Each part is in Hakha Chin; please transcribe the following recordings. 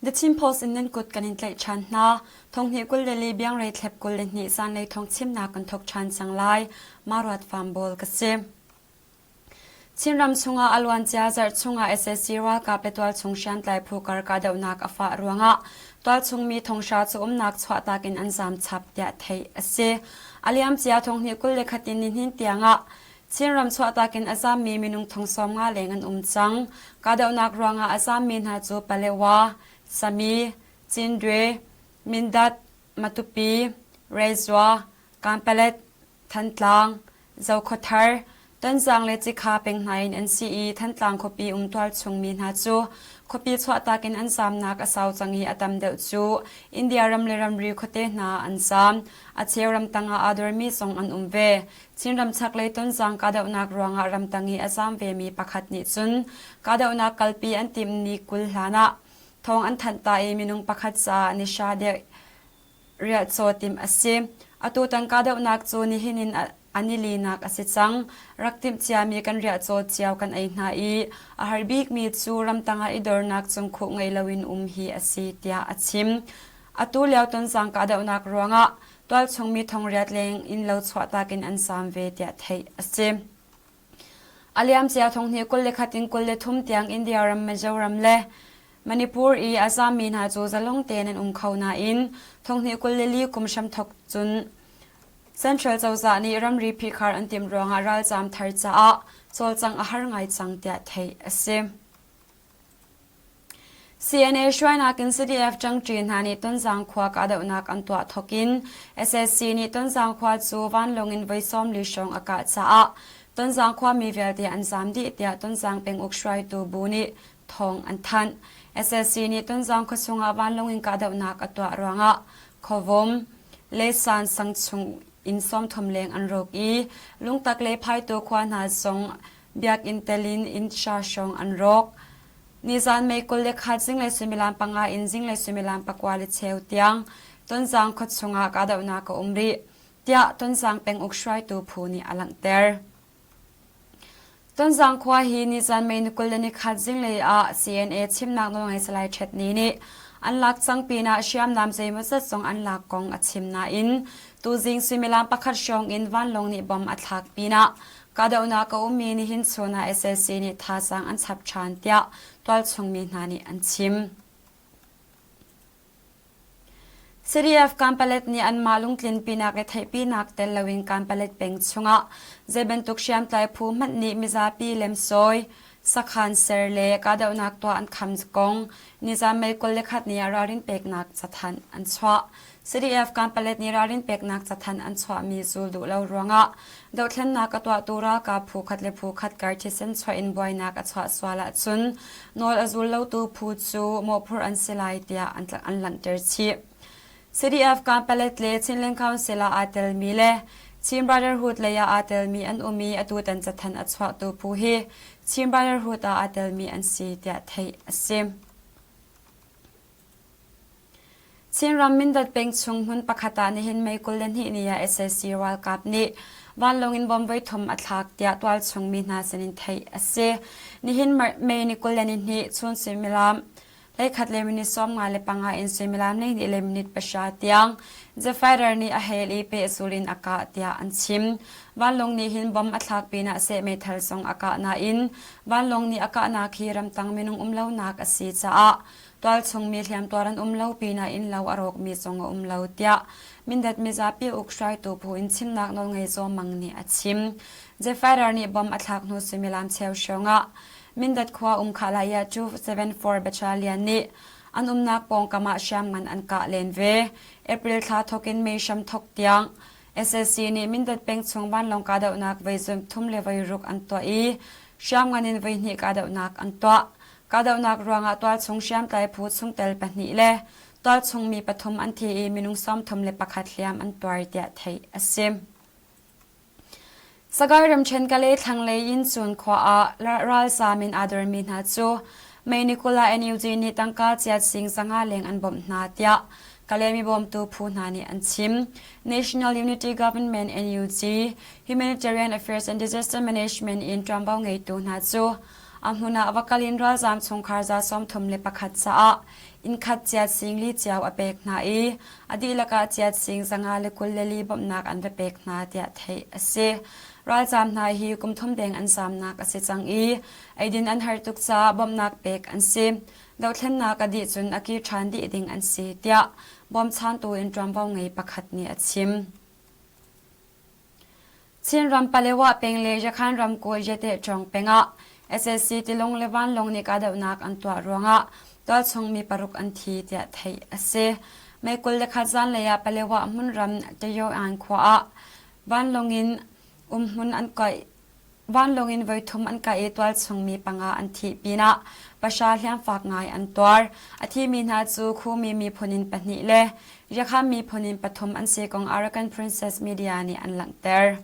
The Chin Post in nan kut kan in tlaih ṭhan hna. Thonghnih 22 biangrei thlep 22 zanlei thawng chimnak kan thawk ṭhan cang lai. Maruat Fambawl ka si. Chinram chungah a luancia zarh chungah sac ralkap le tualchung hriamtlai phu kar kahdohnak a fah ruangah tualchung mi thonghra cu umnak chuahtak in an zaam chap tiah theih a si. A liamcia thonghnih 21 in nihin tiangah Chinram chuahtak in a zaammi minung thong 50 leng an um cang. Kahdohnak ruangah a zaammi hna cu Palewa, Sami, Cindwe, Mindat, Matupi, Rezua, Kanpalet, Thantlang, Zokhawthar, Tonzang le Cikha peng hna in an si i Thantlang khuapi um tualchung mi hna cu khuapi chuahtak in an zaamnak a sau cang i a tam deuh cu India ram le ramri khuate hna an zaam. A cheu ramtang ah aa dormi zong an um ve. Chinram chaklei Tonzang kahdohnak ruangah ramtang i a zaam vemi pakhat nih cun kahdohnak kalpi an timh ni 20 hlan ah thawng an thanh ta i minung pakhat caah ni hra deuh riahcaw timh a si. Atutan kahdohnak cu nihin in a nilinak a si cang. Rak timh ciami kan riahcaw cio kan ei hna i a har bikmi cu ramtang ah i dornak cungkhuh ngei loin um hi a si tiah a chim. Atu lio Tonzang kahdohnak ruangah tualchung mi thongriat leng inn lo chuahtak in an zaam ve tiah theih a si. A liamcia thonghnih 21 in 23 tiang India ram Mizoram le Manipur i a zaammi hna cu zalong tein an um kho nain thonghnih 24 kum hramthawk cun Central cozah nih ramri phihkhar an timh ruangah ralzaam thar caah cawlcangh a har ngai cang tiah theih a si. CNA hruainak in CDF ṭangṭi hna nih Tonzang khua kahdohnak an tuah thawk in sac nih Tonzang khua cu vanlawng in voi 40 hrawng a kah caah Tonzang khuami vialte an zaam dih tiah Tonzang penguk hruaitu bu nih thawng an thanh. Sac nih Tonzang khuachung ah vanlawng in kahdohnak a tuah ruangah Khuavom, Lesan sang chung inn 30 leng an rawk i Lungtak le Phaito khua hna zong biakinn tel in inn hra hrawng an rawk. Nizan May 21 zinglei suimilam panga in zinglei suimilam pakua le cheu tiang Tonzang khuachung ah kahdohnak a um rih, tiah Tonzang penguk hruaitu phu nih a langhter. Tonzang khua hi nizan May ni 21 zinglei ah CNA chimnak nawlngei Salai Htet Ni nih an lak cang pinah hriamnam zeimawzat zong an lak kong a chim nain tuzing suimilam pakhat hrawng in vanlawng nih bom a thlak pinah Kahdohnak a ummi nihin chun ah sac nih thazaang an chap ṭhan tiah tualchung mi hna nih an chim. CDF Kanpalet nih anmah lungtlinpinak le theihpinak tel loin Kanpalet peng chungah zeibantuk hriamtlai phu hmanh nih mizapi lemsawi, sakhan ser le kahdohnak tuah an kham kong nizan May 21 ni ah ralrin peknak cathanh an chuah. CDF Kanpalet nih ralrin peknak cathanh an chuahmi zul duh lo ruangah dohthlennak a tuahtu ralkap phu khat le phu khat kar thisen chuah in buainak a chuah sual ahcun nawl a zul lotu phu cu mawhphurh an si lai tiah an langhter chih. CDF Kanpalet le Chinland Council ah aa telmi le Chin Brotherhood lei ah aa telmi an um i atutan cathanh a chuahtu phu hi Chin Brotherhood ah aa telmi an si tiah theih a si. Chinram Mindat peng chung hmun pakhat ah nihin May 22 ni ah sac ralkap nih vanlawng in bomb voithum a thlak tiah tualchung mi hna sinin theih a si. Nihin May ni 22 chun suimilam 11 le minute 55 in suimilam 12 le minute pahra tiang The Fighter nih a hel i pehzul in a kah tiah an chim. Vanlawng nih hin bomb a thlak pinah seh meithal zong a kah nain vanlawng nih a kahnak hi ramtang minung um lonak a si caah Tualchung mi hliamtuar an um lo pinah innlo a rawkmi zong a um lo tiah Mindat mizapi uk hruaitu phu in chimnak nawlngei Zaw Mang nih a chim. Jeffairer nih bomb a thlak hnu suimilam cheu hrawngah Mindat khua um Khalaya 274 Battalion nih an umnak pawngkam ah hriamngan an kah len ve. April thla thawk in May hram thawk tiang SAC nih Mindat peng chung vanlawng kahdohnak voi thum le voi ruk an tuah i hriamngan in voi hnih kahdohnak an tuah. Kahdohnak ruangah tualchung hriamtlai phu chungtel pahnih le tualchung mi pathum an thi i minung 31 hliam an tuar tiah theih a si. Sagaing ramṭhen Kalay thlanglei in Cun khua ah ralzaam in aa dormi hna cu May ni 20 ah NUG nih tangka chiat sing 500 leng an bawmh hna tiah Kalay mi bawmtu phu hna nih an chim. National Unity Government NUG Humanitarian Affairs and Disaster Management in ṭuanvo ngeitu hna cu A hmun ah va kal in ralzaam chungkhar za 31 caah innkhat ciat sing li cio a pek hna i a dihlak ah ciat sing 524 bawmhnak an va pek hna tiah theih a si. Ralzaam hna hi kum thum deng an zaamnak a si cang i eidin an har tuk caah bawmhnak pek an si. Dothlennak a dih cun a kir ṭhan dih ding an si tiah bawmchantu in ṭuanvo ngei pakhat nih a chim. Chinram Palewa peng le Yakhan ramkulh Yetehṭawng peng ah SSC tilung le vanlawng nih kahdohnak an tuah ruangah tualchung mi paruk an thi tiah theih a si. May 21 zanlei ah Palewa hmunram Tayoan khua ah vanlawng in umhmun an kaih Vanlawng in voithum an kah i tualchung mi panga an thih pinah pahra hliamfak ngai an tuar. A thimi hna cu Khumi miphun in pahnih le Yakham miphun in pathum an si kong Arakan Princess Media nih an langhter.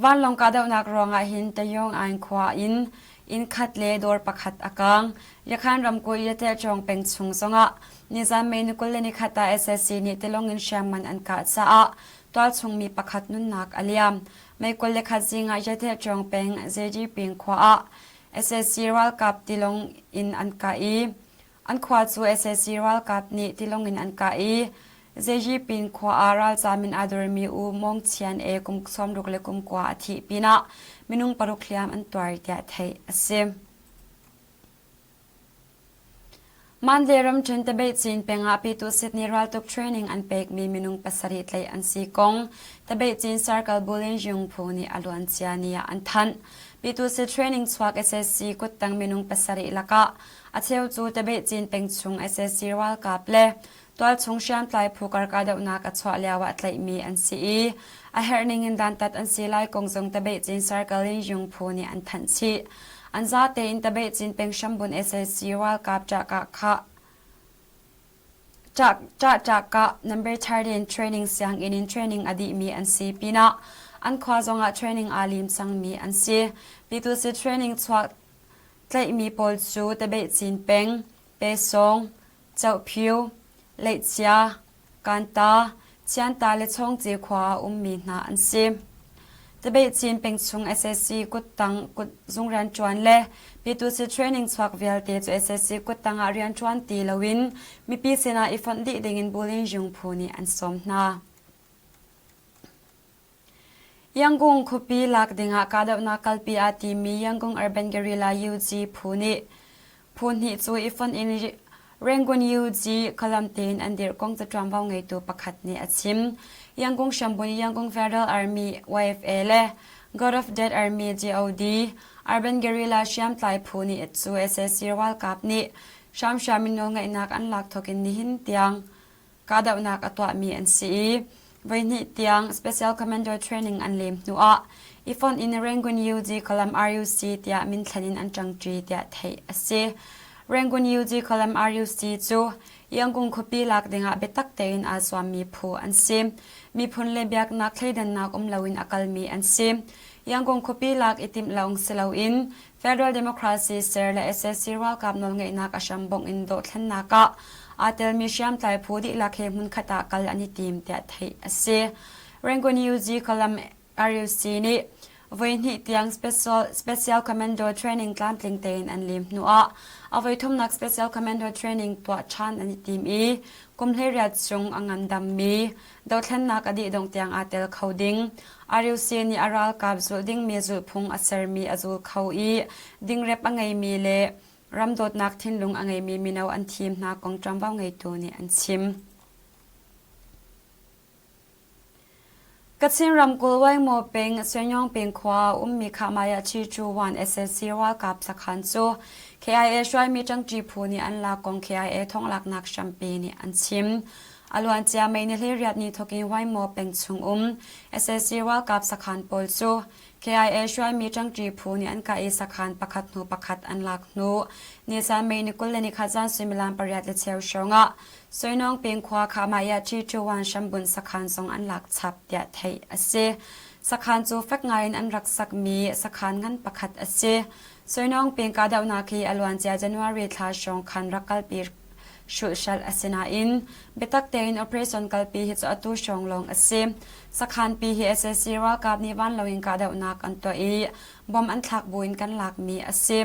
Vanlawng kahdohnak ruangah hin Tayong Aing khua in inn khat le dawr pakhat a kaang. Yakhan ramkulh Yatehchawng peng chung zongah nizan May ni 21 ah SSC nih tilawng in hriamngan an kah caah tualchung mi pakhat nunnak a liam. May 21 zing ah Yathehchawng peng Zediping khua ah SAC ralkap tilawng in an kah i an khua cu SAC ralkap nih tilawng in an kah i Zejipin khua ah ralzaam in aa dormi U Mong Chian e kum 60 le kum kua a thih pinah minung paruk hliam an tuar tiah theih a si. Mandalay ramṭhen Tabeihcin peng ah Pyituh Sydney raltuk training an pekmi minung pasarih tlaih an si kong Tabeihcin Circle Bulin phu nih a luancia ni ah an thanh. Pyituh training chuak SSC kuttang minung pasarih lakah a cheu cu Tabeihcin peng chung SSC ralkap le tualchung hriamtlai phu kar kahdohnak a chuah lio ah tlaihmi an si i a herh ning in dantat an si lai kong zong Tabeihcin Circle in Yung phu nih an thanh chih. An zate in Tabeihcin peng hrambun SAC ralkap ṭahkah ṭahkah number 13 training sianginn in training a dihmi an si pinah an khua zongah training aa lim cangmi an si. Pitusi training chuak tlaihmi pawl cu Tabeihcin peng, Pesawng, Cohphiu, Leihcia, Kanta, Chianta le Chawngci khua ah ummi hna an si. Tabeihcin pengchung SSC kuttang kutzung rianṭuan le Pitusi training chuak vialte cu SSC kuttang ah rianṭuan ti loin mipi sinah i fonh dih dingin Bulin Yung phu nih an sawm hna. Yangon khuapi lak dingah kahdohnak kalpi aa timi Yangon Urban Guerrilla UG phu nih phu hnih cu i fonh in Rangoon UG khualam tein an dirh kong caṭuanvo ngeitu pakhat nih a chim. Yangon hrambun Yangon Federal Army YFA le God of Death Army GOD Urban Guerrilla hriamtlai phu nih cu sac ralkap nih hramhram in nawlngeihnak an lak thawk in nihin tiang kahdohnak a tuahmi an si i voihnih tiang Special Commando Training an lem hnuah i fonh in Rangoon UG Column RUC tiah minthlen in an ṭangṭi tiah theih a si. Rangoon UG Column RUC cu Yangon khuapi lak dingah biatak tein aa zuammi phu an si. Miphun le biaknak thleidannak um loin a kalmi an si. Yangon khuapi lak i timh lawng si loin Federal Democracy ser le SSC ralkap nawlngeihnak a hrambongh in dohthlennak ah aa telmi hriamtlai phu dihlak he hmunkhat ah kal an i tim tiah theih a si. Rangoon UG Column RUC nih voihnih tiang Special, Special Commando Training tlamtling tein an lim hnuah a voithumnak Special Commando Training tuah ṭhan an i tim i kum 18 chung a ngandammi dothlennak a dih dongh tiang aa tel kho ding. RUC nih a ralkap zulh dingmi zulhphung a sermi a zul kho i dingrep a ngeimi le ram dawtnak thinlung a ngeimi mino an thim hna kong ṭuanvo ngeitu nih an chim. Kachin ramkulh Waingmaw peng Suanyong peng khua ah ummi Khahmaiah Chi Chu Wan SSC ralkap sakhan cu KIA hruaimi ṭangṭi phu nih an lak kong KIA thonglaknak hrampi nih an chim. A luancia May ni 18 ni thawk in Waingmaw peng chung um SSC ralkap sakhan pawl cu KIA hruaimi ṭangṭi phu nih an kah i sakhan pakhat hnu pakhat an lak hnu nisan May ni 21 zan suimilam pariat le cheu hrawng ah Soinawng peng khua Khahmaiah Ṭhi hrambunh sakhan zong an lak chap tiah theih a si. Sakhan cu fek ngaiin an rak sakmi sakhan ngan pakhat a si. Soinawng peng kahdohnak hi a luancia January thla hrawng khan rak kalpi. hrulhhralh a si nain biatak tein operation kalpi hi cu atu hrawng lawng a si. Sakhanpi hi sac ralkap nih vanlawng in kahdohnak an tuah i bom an thlak buin kan lakmi a si.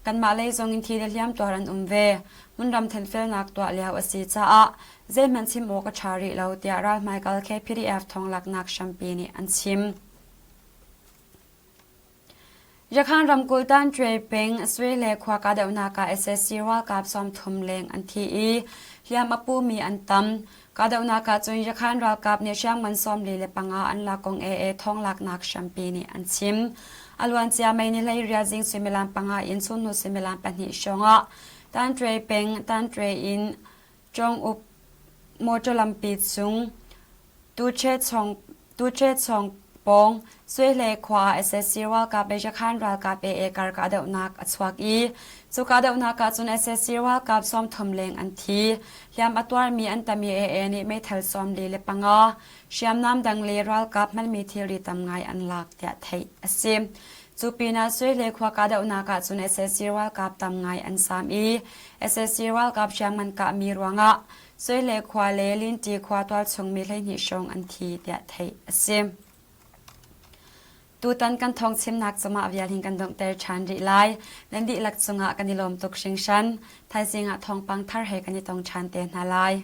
Kanmah lei zong in thi le hliamtuar an um ve. Hmunram thenfelnak tuah lio a si caah zeihmanh chim awk a ṭha rih lo tiah ralhmaikal KPDF thawnglaknak hrampi nih an chim. Yakhan ramkulh Tanṭwe peng Swe le khua kahdohnak ah sac ralkap 30 leng an thi i hliam a pumi an tam. Kahdohnak ah cun Yakhan ralkap nih hriamngan 45 an lak kong AA thawnglaknak hrampi nih an chim. A luancia May ni 18 zing suimilam panga in chunhnu suimilam pahnih hrawng ah Tanṭwe peng Tanṭwe in Cawng-up motor lampi cung Tuche pawng Suihlei khua ah sac ralkap le Yakhan ralkap AA kar kahdohnak a chuak i cu kahdohnak ah cun sac ralkap 30 leng an thi. Hliam a tuarmi an tam i AA nih meithal 45, hriamnam dang le ralkap hmanmi thilri tam ngai an lak tiah theih a si. Cu pinah Suihlei khua kahdohnak ah cun sac ralkap tam ngai an zaam i sac ralkap hriamngan kahmi ruangah Suihlei khua le Linti khua tualchung mi 12 hrawng an thi tiah theih a si. Tutan kan thawng chimnak cumah vial hin kan donghter ṭhan rih lai. Nan dihlak cungah kan i lawm tuk hringhran. Thaizing ah thawngpang thar he kan i tong ṭhan te hna lai.